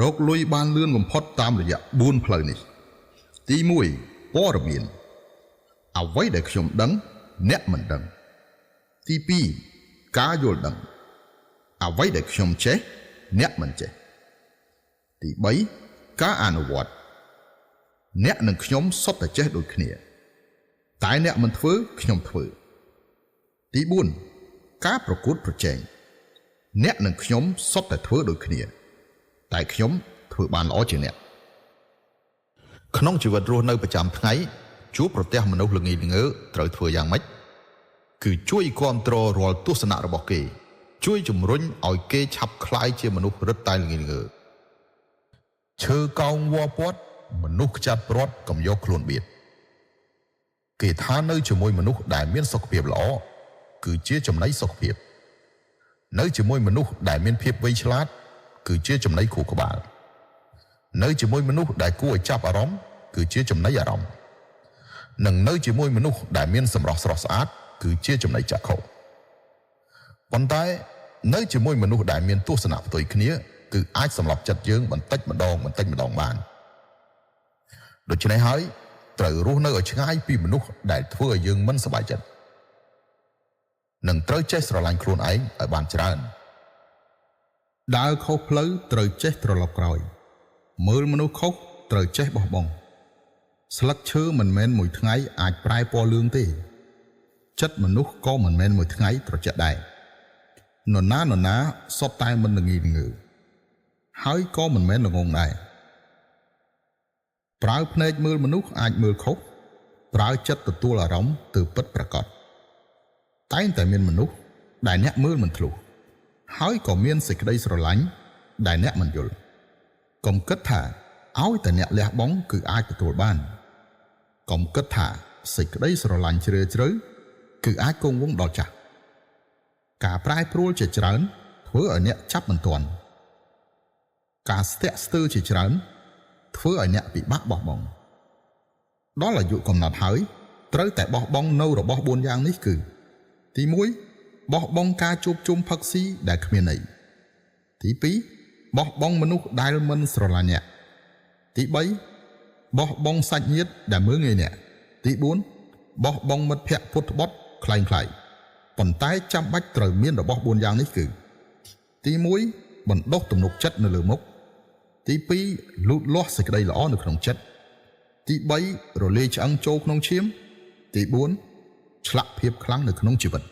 រកលុយបានលឿនបំផុតតាមរយៈ4ផ្លូវនេះទី1ព័ត៌មានអ្វីដែលខ្ញុំដឹងអ្នកមិនដឹងទី2ការយល់ដឹងអ្វីដែលខ្ញុំចេះអ្នកមិនចេះទី3ការអនុវត្តអ្នកនិងខ្ញុំសុទ្ធតែចេះដូចគ្នាតែអ្នកមិនធ្វើខ្ញុំធ្វើទី4ការប្រកួតប្រជែងអ្នកនិងខ្ញុំសុទ្ធតែធ្វើដូចគ្នាតែខ្ញុំធ្វើបានល្អជាងអ្នកក្នុងជីវិតរស់នៅប្រចាំថ្ងៃជួបប្រទះមនុស្សល្ងីល្ងើត្រូវធ្វើយ៉ាងម៉េចគឺជួយគ្រប់គ្រងរាល់ទស្សនៈរបស់គេជួយជំរុញឲ្យគេឆាប់ក្លាយជាមនុស្សរឹតតែល្ងីល្ងើឈើកោងវពាត់មនុស្សខ្ចាត់ព្រាត់កុំយកខ្លួនបៀតគេថានៅជាមួយមនុស្សដែលមានសុខភាពល្អគឺជាចំណីសុខភាពនៅជាមួយមនុស្សដែលមានភាពវៃឆ្លាតគឺជាចំណីខួរក្បាលនៅជាមួយមនុស្សដែលគួរឲ្យចាប់អារម្មណ៍គឺជាចំណីអារម្មណ៍និងនៅជាមួយមនុស្សដែលមានសម្រស់ស្រស់ស្អាតគឺជាចំណីចក្ខុប៉ុន្តែនៅជាមួយមនុស្សដែលមានទស្សនៈផ្ទុយគ្នាគឺអាចសម្លាប់ចិត្តយើងបន្តិចម្ដងបន្តិចម្ដងបានដូច្នេះហើយត្រូវរស់នៅឲ្យឆ្ងាយពីមនុស្សដែលធ្វើឲ្យយើងមិនសប្បាយចិត្តនិងត្រូវចេះស្រឡាញ់ខ្លួនឯងឲ្យបានច្រើនដើរខុសផ្លូវត្រូវចេះត្រឡប់ក្រោយមើលមនុស្សខុសត្រូវចេះបោះបង់ស្លឹកឈើមិនមែនមួយថ្ងៃអាចប្រែពណ៌លឿងទេចិត្តមនុស្សក៏មិនមែនមួយថ្ងៃត្រជាក់ដែរនរណានរណាសុទ្ធតែមិនល្ងីល្ងើហើយក៏មិនមែនល្ងងដែរប្រើភ្នែកមើលមនុស្សអាចមើលខុសប្រើចិត្តទទួលអារម្មណ៍ទើបពិតប្រាកដតែងតែមានមនុស្សដែលអ្នកមើលមិនធ្លុះហើយក៏មានសេចក្តីស្រឡាញ់ដែលអ្នកមិនយល់កុំគិតថាឲ្យតែអ្នកលះបង់គឺអាចទទួលបានកុំគិតថាសេចក្តីស្រឡាញ់ជ្រាលជ្រៅគឺអាចគង់វង្សដល់ចាស់ការប្រែប្រួលជាច្រើនធ្វើឲ្យអ្នកចាប់មិនទាន់ការស្ទាក់ស្ទើរជាច្រើនធ្វើឲ្យអ្នកពិបាកបោះបង់ដល់អាយុកំណត់ហើយត្រូវតែបោះបង់នៅរបស់4យ៉ាងនេះគឺទី1បោះបង់ការជួបជុំផឹកស៊ីដែលគ្មានន័យទី2បោះបង់មនុស្សដែលមិនស្រឡាញ់អ្នកទី3បោះបង់សាច់ញាតិដែលមើលងាយអ្នកទី4បោះបង់មិត្តភក្តិពុតត្បុតក្លែងក្លាយប៉ុន្តែចាំបាច់ត្រូវមានរបស់4យ៉ាងនេះគឺទី1បណ្ដុះទំនុកចិត្តនៅលើមុខទី2លូតលាស់សេចក្តីល្អនៅក្នុងចិត្តទី3រលាយឆ្អឹងចូលក្នុងឈាមទី4ឆ្លាក់ភាពខ្លាំងនៅក្នុងជីវិត